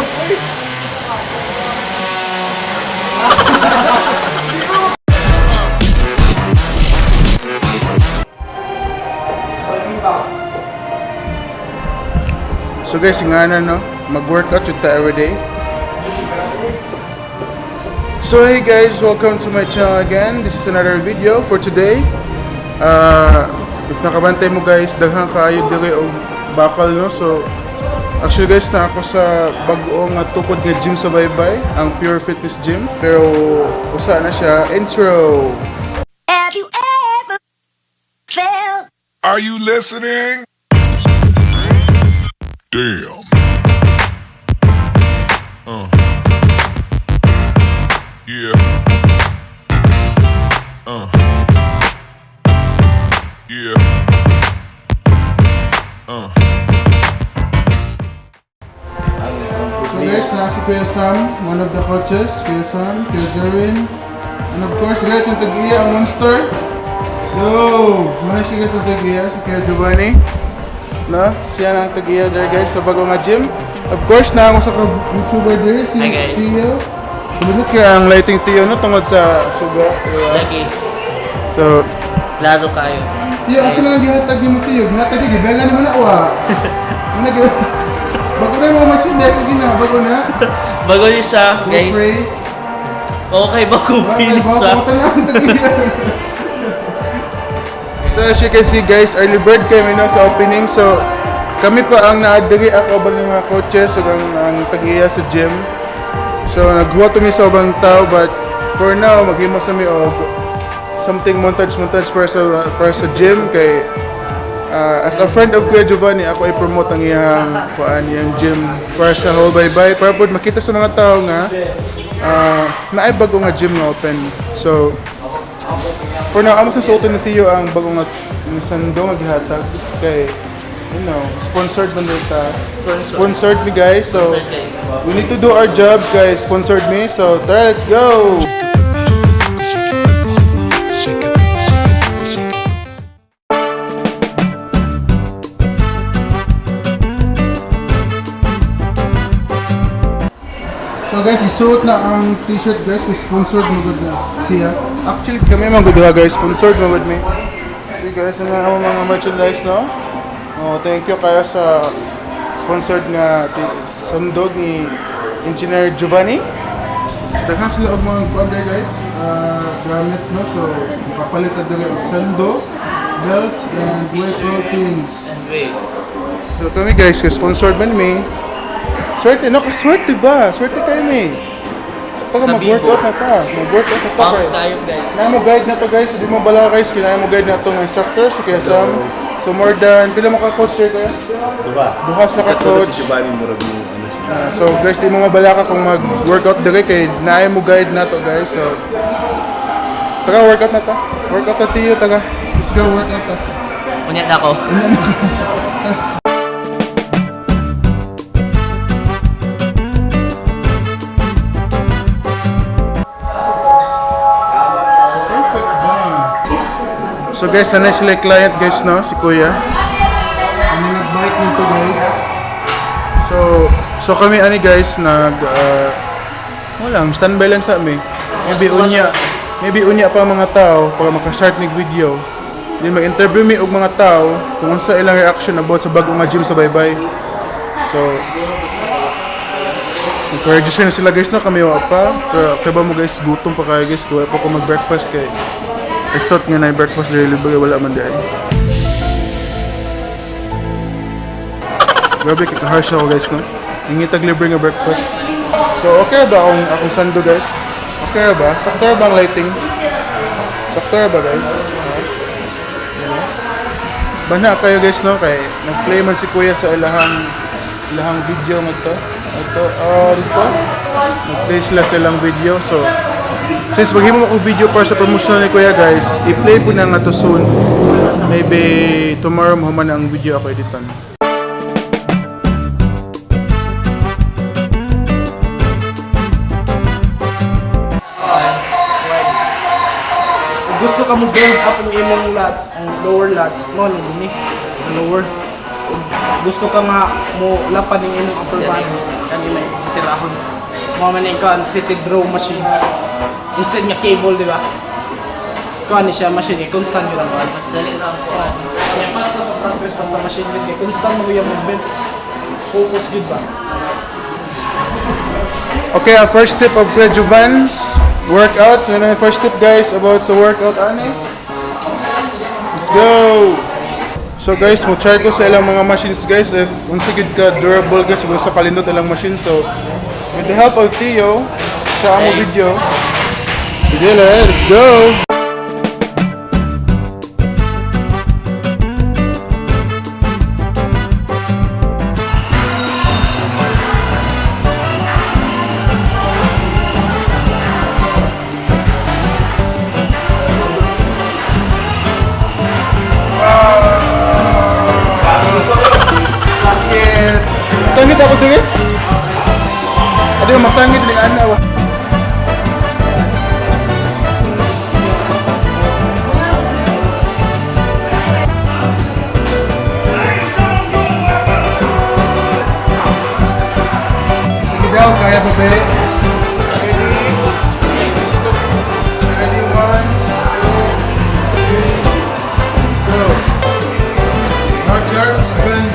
Uy! So guys, nga na no, mag-workout jud ta everyday. So hey guys, welcome to my channel again. This is another video for today. If nakabantay mo guys, daghang kaayo diri og bakal no. So actually guys, na ako sa bag-o nga tukod nga gym sa Baybay, ang Pure Fitness Gym. Pero usa na siya intro. Have you ever felt? Are you listening? Damn. Yeah. Yeah. So guys, na si Kuya Sam, one of the coaches, Kuya Sam, Kuya Jerwin, and of course guys, ang tag-iya, ang monster. Yo! Muna siya guys ang tag-iya, si Kuya Giovanni. No? Siya na ang tag-iya there guys sa bago nga gym. Of course, na ako sa YouTuber there, si Hi, guys. Theo. Sumunod kaya ang lighting Theo no, tungod sa suga. Diba? Lagi. So, Klaro kayo. Theo, asa lang ang gihatag ni mo Theo? Gihatag ni, gibela ni mo na, wa. Muna, bago na yung mga merchandise, sige na, bago na. Bago niyo siya, Go guys. pray. Okay ba kung Okay, feeling baka siya? pumunta na ang tag-iya. So as you can see guys, early bird kami no, sa opening. So kami pa ang naadiri ako ba ng mga coaches ug ang tag-iya sa gym. So naghuwat mi sa ubang tao but for now maghimo sa mi og something montage montage para sa gym kay as a friend of Kuya Giovanni, ako i-promote ang iyang kuan iyang gym para sa whole bye-bye para pod makita sa mga tao nga naay bago nga gym nga open. So for now, amo sa suotin ni Theo ang bago nga sando nga gihatag kay sponsored man din ta. Sponsored. Sponsored me guys. So Sponsored, guys. we need to do our job guys. Sponsored me. So tara, let's go. Shake it, shake it, shake it. So guys, isuot na ang t-shirt guys, kay sponsored mo gud na siya. Actually kami man gud guys, sponsored mo gud mi. See guys, ano ang mga merchandise no? Oh, thank you kayo sa sponsored nga sundog ni Engineer Giovanni. Daghan sila og mga kuan there, guys, gamit no. So makapalit ta diri og sando, belts and whey proteins. Wait. So kami guys, kay sponsored man mi. Swerte no, kaswerte ba? Swerte kayo mi. Pag mag-workout na ta, mag-workout na ta Pump kay. tayo, guys. Na mo guide na to guys, di mo bala guys, kinaya mo guide na to ng instructor si Kuya Sam. So more than pila mo ka coach sir kuya? Diba? Duha sila ka Katulad coach. si Giovanni, murag mo, ano siya. Ah, so guys, di mo mabala ka kung mag-workout dire kay naay mo guide na to guys. So taga workout na ta. Workout na tiyo taga. Let's go workout ta. Unya na ako. Perfect ba? So guys, sanay sila yung client guys no, si Kuya. Ano nag-bike nito guys. So kami ani guys nag wala, standby lang sa amin. Maybe unya pa mga tao para maka-start mig video. Then mag-interview mi og mga tao kung unsa ilang reaction about sa bago nga gym sa Baybay. So nag-register na sila guys no, kami wa pa. Pero kaya ba mo guys, gutom pa kayo guys, kaya pa ko mag-breakfast kay I thought nga na breakfast diri libre, wala man di ay. Grabe kay harsh ako guys no. Ingitag libre nga breakfast. So okay ba akong sando guys? Okay ba? Sakto ba ang lighting? Sakto ba guys? Yan. Bana kayo guys no kay nag-play man si Kuya sa ilahang video nga to. Ito, ah dito. Nag-play sila sa ilang video so since maghimo akong video para sa promotion ni Kuya guys, i-play po na nga to soon. Maybe tomorrow mahuman ang video ako editan. Kung gusto ka mo build up ang imong lats, ang lower lats, no, ni dini, sa lower. Kung gusto ka nga mo lapad ang imong upper body, Kani may tirahon. Mao man yung kuan seated row machine. Instead nga cable, di ba? Kuan ni siya machine, eh, constant yun ang kuan. Mas dali ra ang kuan. Kaya basta sa practice, basta machine yun, kay constant mo yung movement. Focus gud ba? Okay, our first tip of Kuya Juban's workout. So, yun ang first tip, guys, about sa workout, ani. Let's go! So guys, mo try ko sa ilang mga machines, guys, if unsa gid ka durable, guys, kung sa kalindot ilang machine. So with the help of Theo sa amo video. Sige, let's go. Sakit. Sangit ako diri. Adi masangit ni ana ba. Sige daw, kaya pa be. Ready? Ready? One, two, three, go. Now, sharp, spin.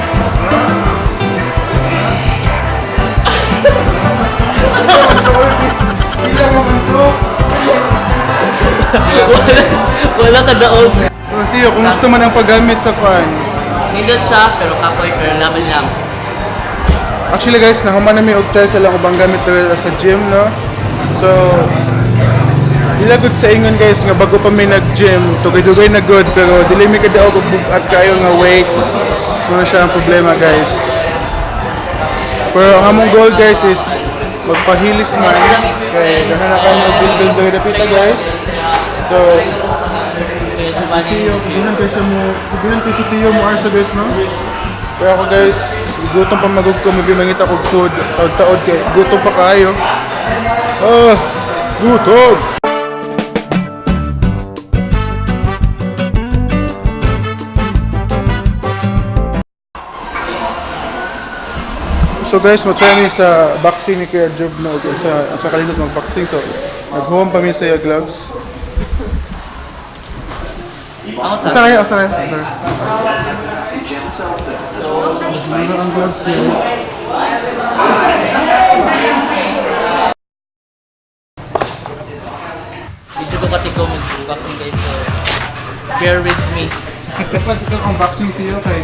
Pila mo man to. Wala ka daog. So Theo, kumusta man ang paggamit sa kwan? Nindot siya pero kapoy pero laban lang. Actually guys, nahuman na mi og try sa lang ubang gamit diri sa gym, no? So, dili gud sa ingon guys nga bago pa mi nag-gym, tugay-dugay na good pero dili mi kadaog og bugat kayo nga weights. So na siya ang problema, guys. Pero ang among goal, guys, is magpahilis man kay daghan na kami og build build diri dapita, guys. So, Tiyo, kugihan kayo sa mo, kugihan kayo sa Tiyo mo arsa, guys, no? Pero ako guys, gutom pa magug ko, maybe mangita kog food, taod-taod kay gutom pa kayo. Ah, gutom! So guys, matry mi sa boxing ni Kuya Job no, sa kalindot mag-boxing. So, naghuwam pa mi sa iya gloves. Ako sa Asa kayo? Asa kayo? Asa kayo? Ano ang gloves, guys? Medyo ko katikom boxing guys, so bear with me. Dapat ikaw ang boxing, Theo, kay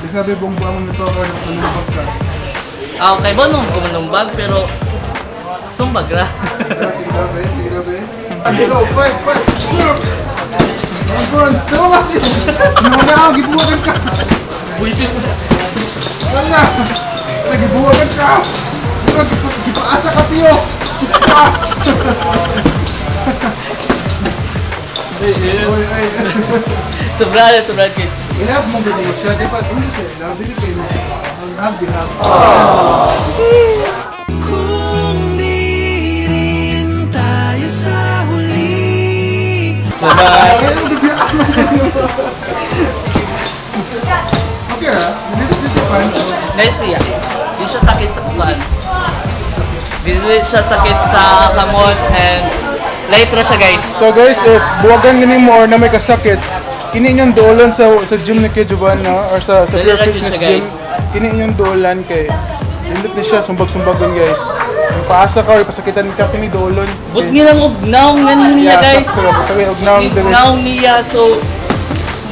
di ka buong buang nito or nakalumbag ka. Ah, okay ba nung kumanumbag pero sumbag ra. Sige daw, be. Sige daw, be. Go, fight, fight! Go! Ampun, tulak! Nauna ako, gibuwagan ka! Wala! Nagibuwagan ka! Gipaasa ka, Theo! Pusta! Oy, ay. Sobra na, sobra guys. I-love mo ba siya? Di ba? Ano siya? I-love? Dili kayo mo siya. Hug, bihag. Kung di rin tayo sa huli. Bye-bye. Ay, ano, di ba? Okay, ah. Dili dito siya punch. Nice siya. Di siya sakit sa kuan. Di siya sakit sa kamot and light ra siya, guys. So guys, if buwagan ni mo or na may kasakit, kini inyong duolan sa gym ni Kuya Juban, no? Or sa Dali Pure ra jud Fitness siya, Gym. guys. Kini inyong duolan kay lindot ni siya sumbag-sumbagon, guys. Kung paasa ka or pasakitan ka kini duolon. But nilang og naong nga niya, Yeah, guys. sakto ra, butang og naong diri. Naong niya, so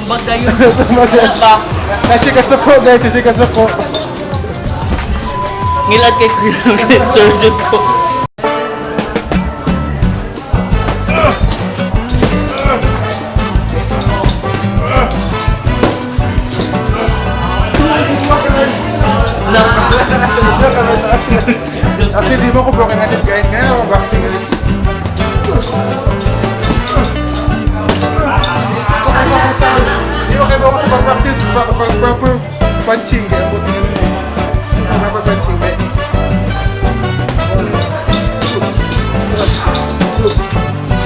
sumbag dayon. Sumbag. Ano ba? Nasi kasuko guys, nasi kasuko. Ngilad kay Kuya surgeon ko. No. Actually, di mo ko broken hearted, guys. Ngayon ako boxing ulit. Di ba kayo ba ako sa pag-practice? Proper punching. Kaya buti nyo yun eh. Proper punching. Eh.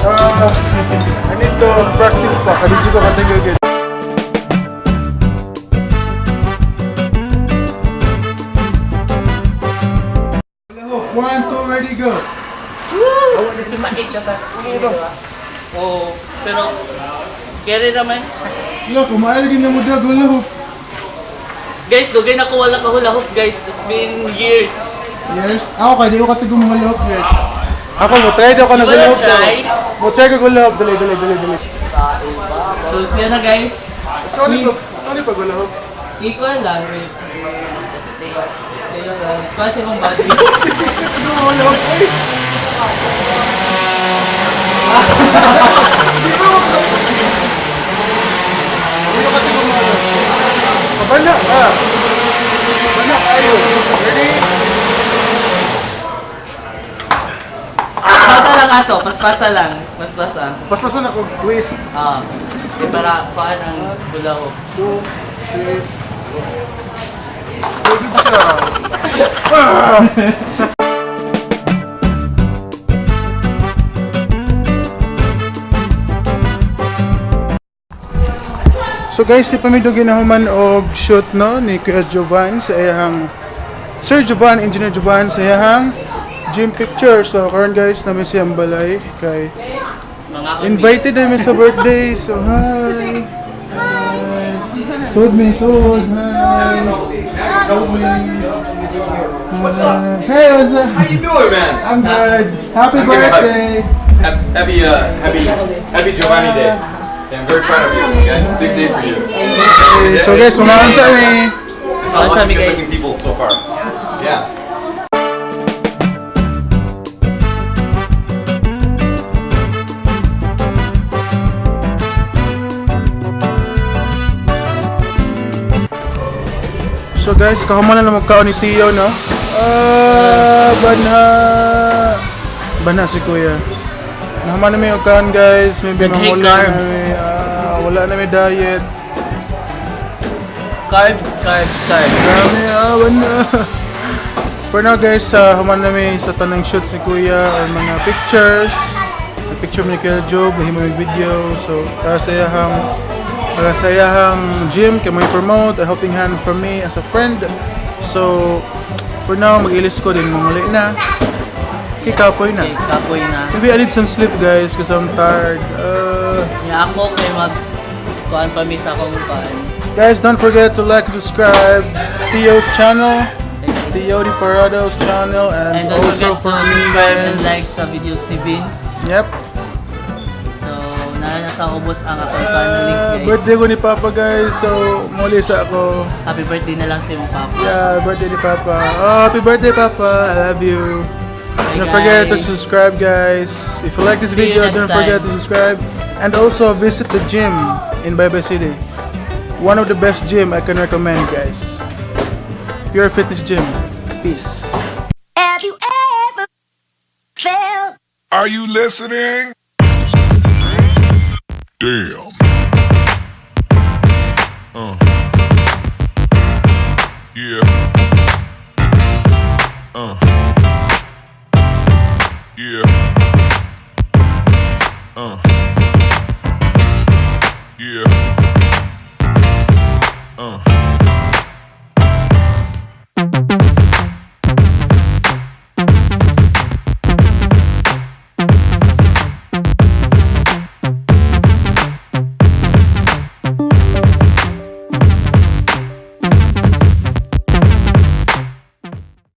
Ah, I need to practice pa. Kadidyo ko katigil, guys. One, two, ready, go. Sakit siya sa Oo, pero carry naman. Look, kumain lagi na mo dag hula hoop. Guys, dugay na ko wala ka hula hoop, guys. It's been years. Yes. Ako kay di ko katigong hula hoop, guys. Ako mo try daw ka You na hula wanna hoop. try? Mo try ko hula hoop, dali dali dali dali. So, siya na, guys. Sorry Please. pa, sorry pag hula hoop. Equal lang, wait. Kayo lang. Kasi mong battery. Ano hula hoop? Ay. Di ba Di ba katigong hula hoop? Kabana ka. Kabana kayo. Ready? Paspasa lang ato. Paspasa lang. Paspasa. Paspasan ako twist. Ah. Eh, para paan ang hula hoop. Two, three, four. Pwede ba siya? Ah! So guys, si Pamido ginahuman og shoot no ni Kuya Jovan sa iyang Sir Jovan, Engineer Jovan sa iyang gym picture. So karon guys, namin siyang balay kay Mga invited namin sa birthday. So hi. Hi. Sod me, sod. Hi. Sod me. What's up? Hey, what's up? How you doing, man? I'm good. Happy I'm giving a hug. birthday. Happy, happy Giovanni Day. I'm very proud of you. Okay, big day for you. So guys, umahan sa amin. I saw lots of Sabi, guys. good-looking people so far. Yeah. So guys, kahuman na magkaon ni Tio, no? Ah, banha. Banha si Kuya. Nahuman na may kaon, guys. Maybe Nag-high mangula na carbs. may, ah, wala na may diet. Carbs, carbs, carbs. Grabe, ah, wala. For now guys, human na may sa tanang shoots ni Kuya or mga pictures. May picture ni Kuya Job, may may video. So, para sa iyahang gym, kay may promote, a helping hand from me as a friend. So, for now, mag-ilis ko din, mamuli na. Kikapoy na. Okay, kapoy na. Maybe I need some sleep guys, because I'm tired. Nya ako kay mag kuan pa mi sa akong kuan. Guys, don't forget to like and subscribe Theo's channel. Theo Di Parado's channel and And don't also forget for to me subscribe and guys. like sa videos ni Vince. Yep. So, nara na sa ubos ang akong final link, guys. Birthday ko ni Papa guys, so muli sa ako. Happy birthday na lang sa imong papa. Yeah, birthday ni Papa. Oh, happy birthday Papa. I love you. Bye, Don't forget to guys. subscribe guys. If you like this See you video, next don't forget time. to subscribe and also visit the gym in Baybay City. One of the best gym I can recommend guys. Pure Fitness Gym. Peace. Have you ever felt Are you listening? Damn. Yeah. Yeah. Yeah.